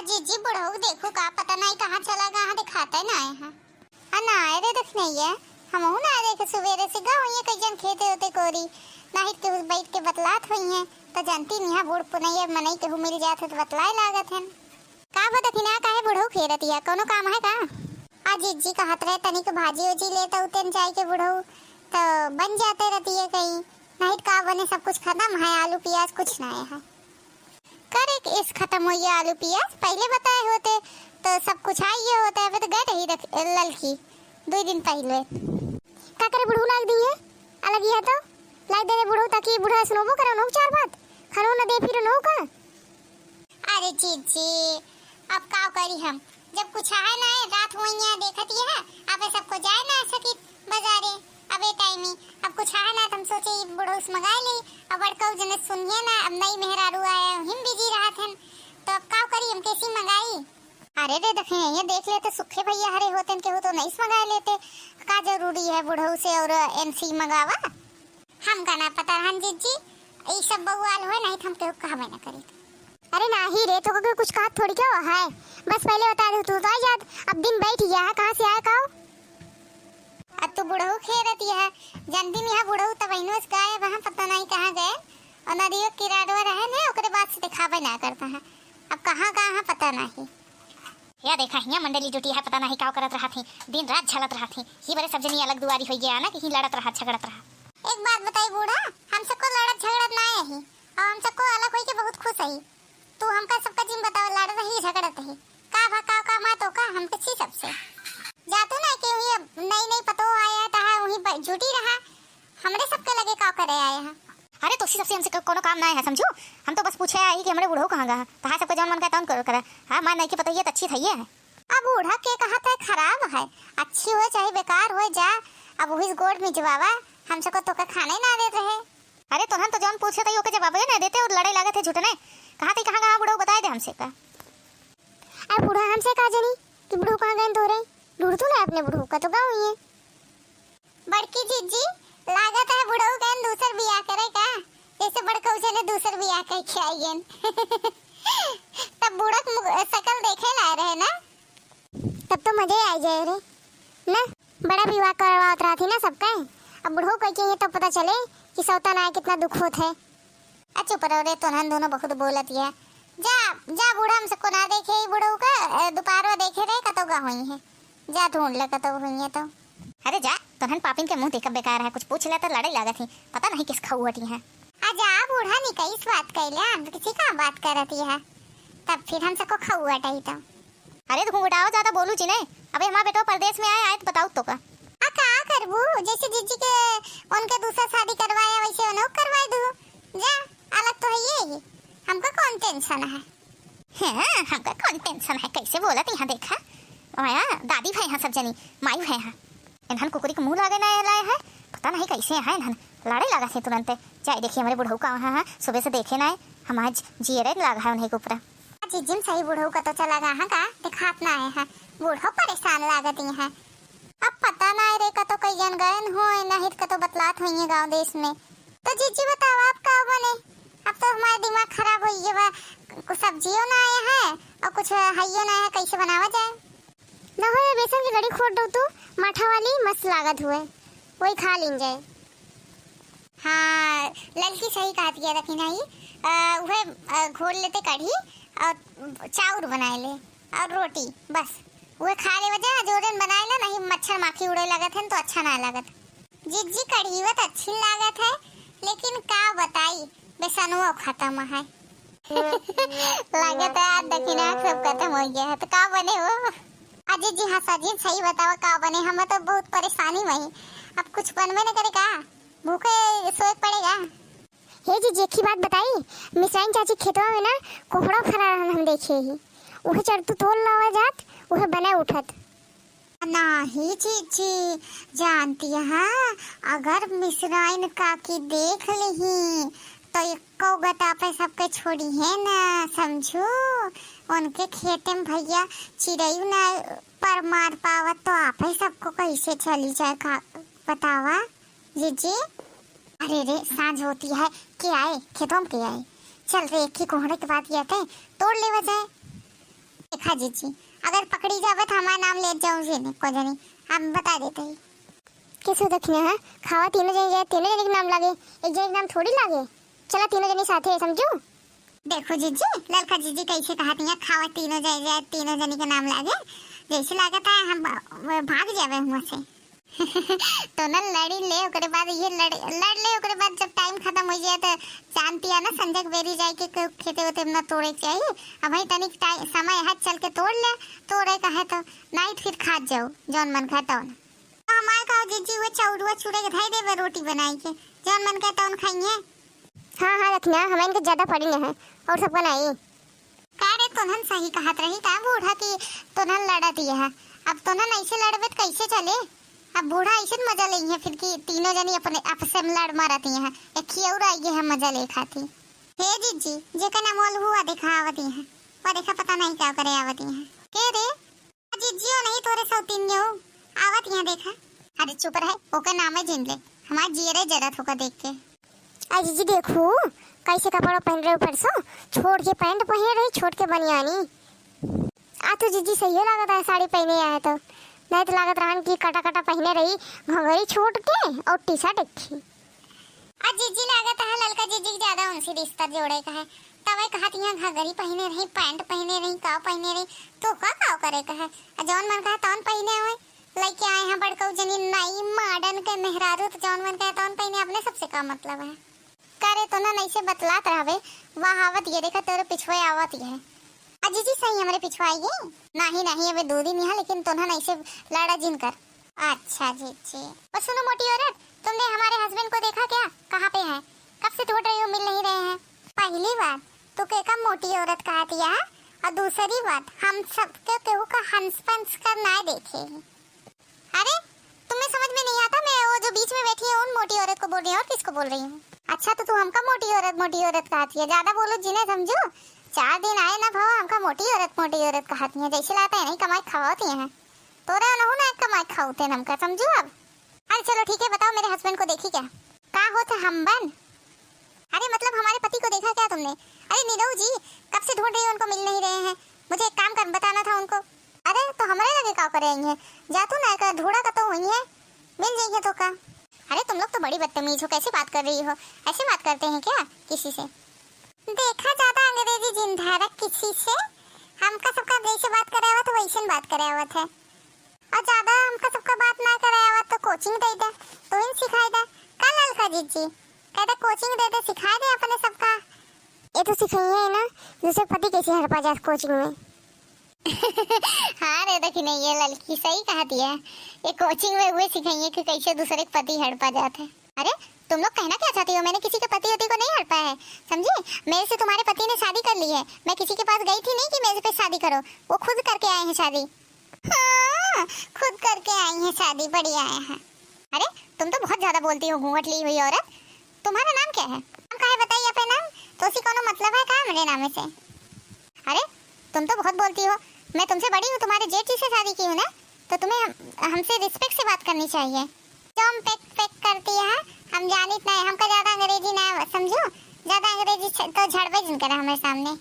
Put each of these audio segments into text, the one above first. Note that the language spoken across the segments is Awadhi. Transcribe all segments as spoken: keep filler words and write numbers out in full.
जीजी, बुढ़ऊ देखू का, पता नाहीं कहाँ चला गा है, दिखाते नाहीं है। आ ना आए रे दखिनैया, हमहू ना देखे, सुबेरे से गा हुइये कई जन खेते होते कोरी, नाहीं केहू बैठ के बतलात हुइये, त जानती नहीं है, बूढ़ पुनैया मनई केहू मिल जात है त बतलाए लागत है। का बा दखिना, काहे बुढ़ऊ खेरत या, कौनो काम है का? आ जीजी कहत रहे तनिक भाजी उजी लेता उतेन जाए के बुढ़ऊ, त बन जाते रहती है कहीं, नाहीं का बने, सब कुछ खत्म है, आलू पियाज कुछ ना है। करे के इस खत्म होइया आलू पियाज, पहिले बताए होते त सब कुछ आइये होते। अबे त गए रही रख-, ललकी, दुइ दिन पहिले। का करे बुढ़ऊ लाग दी है, अलग ही है तो लाग दे रे बुढ़ऊ, ताकि बुढ़ा सुनोबो करे उन्हों चार बात, खानो न दे फिर उन्हों का। अरे जीजी, अब का करी हम, जब कुछ है ना, रात होइया देखत ही है, अबे सबको जाए ना सकी बाजारे। अब ए टाइम ही, अब कुछ है ना, त हम सोचे ई बुढ़ऊ से मंगाए ली। अब बड़कऊ जने सुनिए ना, अब नई मेहरारू आए, हिम बिजी रहत हन, तो अब का करी, हम कैसी मंगाई? अरे रे, देखे, ये देख लेते, सुखे भैया हरे होते, केहू तो नहीं से मंगाए लेते। का जरूरी है बुढ़ऊ से और एनसी मंगावा? हमका ना पता रहन जीजी, ई सब बउआल होए, नहीं त हम केहू कहबे ना करी। अरे नाही रे, तो के कुछ कहत थोड़ी क्या है, बस पहले बता दे, तू तो आ जात, अब दिन बैठ गया है, कहाँ से आए का हो? अब तू बुढ़ऊ खेरत है, जन दिन यहाँ बुढ़ऊ तब इनोस गायब है, पता नहीं कहाँ गए, और नदियों किराडवा रहन है, ओकरे बाद से दिखावे ना करता है, अब कहाँ कहाँ है पता नहीं। या देखा, हियाँ मंडली जुटी है, पता नहीं का करत रहत ही, दिन रात झलत रहत ही। ही बरे सब जनी अलग दुआरी होई गया ना कि ही लड़त रहा, झगड़त रहा। एक बात बताई बूढ़ा, हम सबको लड़त झगड़त ना आए ही, और हम सबको अलग होई के बहुत खुश है। तू हमका सबका जिन बताओ, लड़त ही झगड़त ही, का भा का, का मैं तो का, हम तो छी सबसे। जा तू ना कि ये नई नई पतो आया तहा वहीं ब-, जुटी रहा, हमरे सबके लगे का करे आए हैं। अरे तोसी सबसे हमसे को-, कोनो काम ना है, समझू? हम तो बस पूछे आई कि हमरे बूढ़ऊ कहाँ गा? तहा सबका जौन मन का तौन करो करा। हाँ, माँ नहीं की पतोहिया तो अच्छी थई है। अब बूढ़ा के कहा था खराब है, अच्छी हो चाहे बेकार हो जा, अब वही गोड़ में जवाबा, हमसे को तो का खाने ना देत रहे। अरे तोहन तो जौन पूछे तई ओके जवाबे ना देते और लड़ाई लागत है झूठने। कहा तई कहाँ गा बूढ़ऊ बताए दे हमसे का। अब बूढ़ा हमसे का जानी कि बूढ़ऊ कहाँ गए तोरे? ढूंढ तू ना अपने बूढ़ऊ का तो गा हुई है। बड़की जीजी, लागत है बुढ़ऊ गएन दूसर बियाह करे का? जैसे बड़कऊ जने दूसर बियाह कइ के आई गएन। तब बूढ़क मुख-, शकल देखे लाए रहे ना? तब तो मजे आ जाए रे, ना? बड़ा विवाह करवावत रहती ना सबका। अब बुढ़ऊ कह के ये तो पता चले कि सौता ना कितना दुख होत है। आ चुप रहो रे, तोहन दोनों बहुत बोलत है। जा, जा बूढ़ा हमसे को ना देखे, ई बुढ़ऊ का, ए, दोपहरो देखे रहे, कतौ का हुई है। जा ढूंढ ले, कतौ हुई है तो। अरे जा, तोहन पापिन के मुंह देखब बेकार है, कुछ पूछ ले तो लड़ाई लागत ही, पता नहीं किस खौअटी है। आ जा बूढ़ा, निकईस बात कैले, हम किसी का बात करत ही है, तब फिर हमसे को खौअट आई तो। अरे तो घुंघटाओ, ज्यादा बोलू जी ने। अबे हमार बेटवा परदेस में आए, आए तो बताऊ तो का। आ का करबू, जैसे जीजी के उनके दूसरा शादी करवाए, वैसे उन्हें करवाए दू। जा, अलग तो है ये ही। हमका कौन टेंशन है? हैं, हमका कौन टेंशन है? कैसे बोलत यहाँ देखा? माया, दादी भए हैं सब जनी, माई भए हैं। इन्हन कुकुरी के मुंह लागे ना लाए है, पता नहीं कैसे है इन्हन। लड़े लगा थे तुरंते। जाए देखिए हमरे बुढ़ऊ का वहाँ है, सुबह से देखे ना है, हम आज जियरे लागा है उन्हें के ऊपर। जीजी, सही बुढ़ऊ का तो चला गा है का, दिखात ना है, है। बूढ़ो परेशान लागत ही है। अब पता ना है रे, का तो कई जन गयन होए, नहीं तो का तो बतलात होइए गाँव देश में। तो जीजी बताओ, अब का बने? अब तो हमारा दिमाग खराब होइए बा, कुछ सब्जियों ना आया है और कुछ हइयो ना है, कैसे बनावा जाए? ना हो, ये बेसन की कढ़ी खोट दो तू, माठा वाली मस्त लागत हुए, वही खा लीन जाए। हाँ, ललकी सही कहत गया रखी नहीं, अ, उहे, अ, घोल लेते कढ़ी और चाउर बनाए ले और रोटी, बस उहे खा लेवा जा, जोरन बनाए ले, नहीं मच्छर माखी उड़े लगत है तो अच्छा ना लगत। जीजी, कढ़ीवा त अच्छी लागत है, लेकिन का बताई, बेसनवो खत्म है। लागत है आज दखिना सब खत्म हो गया है, तो का बने हो? आ जीजी, हाँ सजीन, सही बतावा, का बने? हम तो बहुत परेशानी में ही, अब कुछ बनबे न करे का? भूखे सोए के पड़ेगा। हे जीजी, एक ही बात बताई, मिसराइन चाची खेतवा में ना कोहड़ा फरा रहन हम देखे ही, उहे चरतू तोड़ लावा जात, उहे बने उठत। नाही जीजी, जानती है, अगर मिसराइन काकी देख लिही, तो एको गता पे सबके छोड़ी है ना, समझू? उनके खेते में भैया चिड़ैयू ना पर मार पावत, तो आपे सबको कैसे चली जाए का, बतावा जीजी? अरे रे, सांझ होती है, के आए, खेतों में के आए? चल रे, एक ही कोहड़े के बात किया थे, तोड़ लेवा जाए। हाँ जीजी, अगर पकड़ी जावे तो हमार नाम लेत जाओ जी ने, को जनी, हम बता देते ही। कैसे दखिना है, खावा तीनों जनी जाए, तीनों जनी के नाम लागे, एक जनी के नाम थोड़ी लागे। चला तीनों जनी साथे, समझू? देखो जीजी, ललका जीजी कैसे कहती है, खावा तीनों जनी जाए, तीनों जनी के नाम लागे, जैसे लागत है हम ब-, भाग जावे हुआ से। तो ना लड़ी ले, ओकरे बाद ये लड़, लड़ ले, ओकरे बाद जब टाइम खत्म हो जाए तो जानती है ना, संजय के बेरी जाए के क-, खेते वेते में ना तोड़े के चाहिए। अब भाई तनिक टाइम, समय है, चल के तोड़ ले, तोड़े का है तो, नहीं तो फिर खात जाओ जौन मन खाए तौन। तो हमारे का जीजी वो चौड़ुआ चूड़े के धई देवे रोटी बनाई के, जौन मन खाए तौन खाइए। हाँ, हाँ, रखना, हमें इनके ज्यादा पड़ी न है, और सबका नहीं। का रे, तोनहन सही कहत रही का बूढ़ा कि तोनहन लड़त ये है? अब तोनहन ऐसे लड़बे त कैसे चले? अब बूढ़ा ऐसे न मजा लेइहे फिर कि तीनों जनी अपने आपस में लड़ मारत ये है, एक ही और आई है मजा ले खाती। हे जीजी, जेकर नाम ओलहुआ देखा आवत ये है, वो देखा पता नहीं क्या करे आवत ये है। के रे, जीजियो नहीं तोरे सौतीनियो आवत यहाँ देखा। अरे चुप रहे, ओकर नामे जिन ले, हमार जियरे जरत होकर देख के। आ जीजी देखू, कैसे कपड़ा पहन रहे ऊपर से, छोट के पैंट पहने रही, छोट के बनियानी। आ तो जीजी सही लागत है साड़ी पहने आए तो, नहीं तो लागत रहन कि कटा कटा पहने रही, घघरी छोट के और टी शर्ट एक ही। आ जीजी लागत है ललका जीजी के ज्यादा उनसे रिश्ता जोड़े का है। तवे कहत यहाँ घघरी पहने रही, पैंट पहने रही, का पहने रही, तो का का करे का है? आ जौन मन कहा तौन पहने हुए। लइके आए हैं बड़कऊ जनी नई मॉडर्न के मेहरारू, तो जौन मन कहे तौन पहने, अपने सबसे का मतलब है? करे तो ना नहीं से बतलात रहबे, वहाँ आवत ये देखा तोरे पिछुए आवत ये है। आ जीजी सही हमरे पिछुआई गई? नहीं, नहीं, अबे दो दिन यहाँ, लेकिन तोन्हा नहीं से लड़ा जिन कर। अच्छा जीजी। और सुनो मोटी औरत, तुमने हमारे हस्बैंड को देखा क्या? कहाँ पे हैं? कब से ढूंढ रही हूँ, मिल नहीं रहे हैं। पहली बात, तू के का मोटी औरत कहा दिया है? और दूसरी बात, हम सब के केहू का हंस पंस कर ना देखे। अरे, तुम्हें समझ में नहीं आता, मैं वो जो बीच में बैठी है उन मोटी औरत को बोल रही हूँ, और किसको बोल रही हूँ? अच्छा, तो तू हमका मोटी औरत, मोटी औरत कहती है, ज्यादा बोलो जिन्हें समझो। चार दिन आए ना भवा, हमका मोटी औरत, मोटी औरत कहती है, जैसे लागत है नहीं कमाई खवाती है। तोरे नहु ना कमाई खाउते हमका, समझू अब? अरे चलो ठीक है, बताओ मेरे हस्बैंड को देखी क्या? का होत है हम बन? अरे मतलब हमारे पति को देखा क्या तुमने? अरे नीरव जी, कब से ढूंढ रही हूँ, उनको मिल नहीं रहे हैं। मुझे एक काम कर, बताना था उनको। अरे तो हमारे लगे का करे आई है? जा तू ना कर ढूंढा का तो हुई है, मिल जाइए तो का। अरे तुम लोग तो बड़ी बदतमीज हो, कैसे बात कर रही हो? ऐसे बात करते हैं क्या किसी से? देखा, ज्यादा अंग्रेजी जिन धारक किसी से, हमका सबका जैसे बात करे आवत है, वैसे बात करे आवत है। और ज्यादा हमका सबका बात ना करे आवत तो कोचिंग दे दे, तो इन सिखाई दे। का ललका जीजी? कह दे कोचिंग दे दे, सिखाई दे अपने सबका। ये तो सिखाइए ना, दूसरे पति कैसे हड़पा जात कोचिंग में। हाँ रे, देखी नहीं, ये ललकी सही कहा दिया। ये कोचिंग में हुए सिखाइए कि कैसे दूसरे के पति हड़पा जात है। अरे, तुम लोग कहना क्या चाहती हो? मैंने किसी के पति वति को नहीं हड़पा है, समझी? मेरे से तुम्हारे पति ने शादी कर ली है। मैं किसी के पास गई थी नहीं कि मेरे पे शादी करो, वो खुद करके आए हैं शादी। हाँ, खुद करके आई हैं शादी, बढ़िया है। अरे, तुम तो बहुत ज्यादा बोलती हो, घूंघट ली हुई औरत। तुम्हारा नाम क्या है? हम काहे बताइए अपने नाम? तो उसी कोनो मतलब है का मेरे नाम से? अरे, तुम तो बहुत बोलती हो, मैं तुमसे बड़ी हूँ, तुम्हारे जेठ जी से शादी की हूँ ना, तो तुम्हें हम, हमसे रिस्पेक्ट से बात करनी चाहिए। जो हम पैक पैक करती है, हम जानित नहीं, हमका ज्यादा अंग्रेजी ना समझो, ज्यादा अंग्रेजी छ-, तो झड़बे जिन करे हमारे सामने।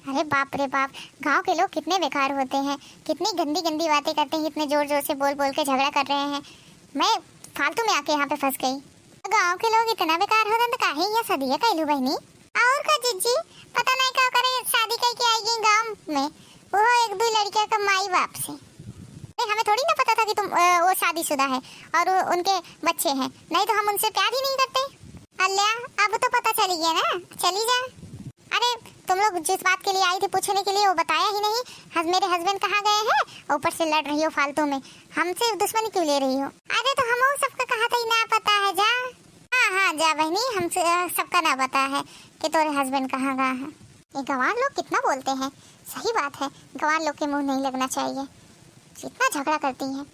अरे बाप रे बाप, गांव के लोग कितने बेकार होते हैं, कितनी गंदी गंदी बातें करते हैं, इतने जोर जोर से बोल बोल के झगड़ा कर रहे हैं। मैं फालतू में आके यहाँ पे फंस गई। गांव के लोग इतना बेकार होते हैं तो काहे यहाँ सदिया कैलू बहनी? और का जीजी, पता नहीं का करे, शादी करके आई गई गांव में, वो एक दो लड़कियों का माई बाप से। अरे, हमें थोड़ी ना पता था कि तुम, अ, वो शादीशुदा है और वो, उनके बच्चे हैं, नहीं तो हम उनसे प्यार ही नहीं करते। अल्या, अब तो पता चली गया ना, चली जा। अरे, तुम लोग जिस बात के लिए आई थी पूछने के लिए, वो बताया ही नहीं। हस-, मेरे हस्बैंड कहाँ गए हैं? ऊपर से लड़ रही हो फालतू में, हमसे दुश्मनी क्यों ले रही हो? अरे, तो हम सबका कहा था ही ना पता है, जा। हाँ, हाँ, जा बहनी, हम स-, सबका ना पता है कि तोरे हस्बैंड कहाँ गए हैं। ये गंवार लोग कितना बोलते हैं, सही बात है, गंवार लोग के मुंह नहीं लगना चाहिए, इतना झगड़ा करती हैं।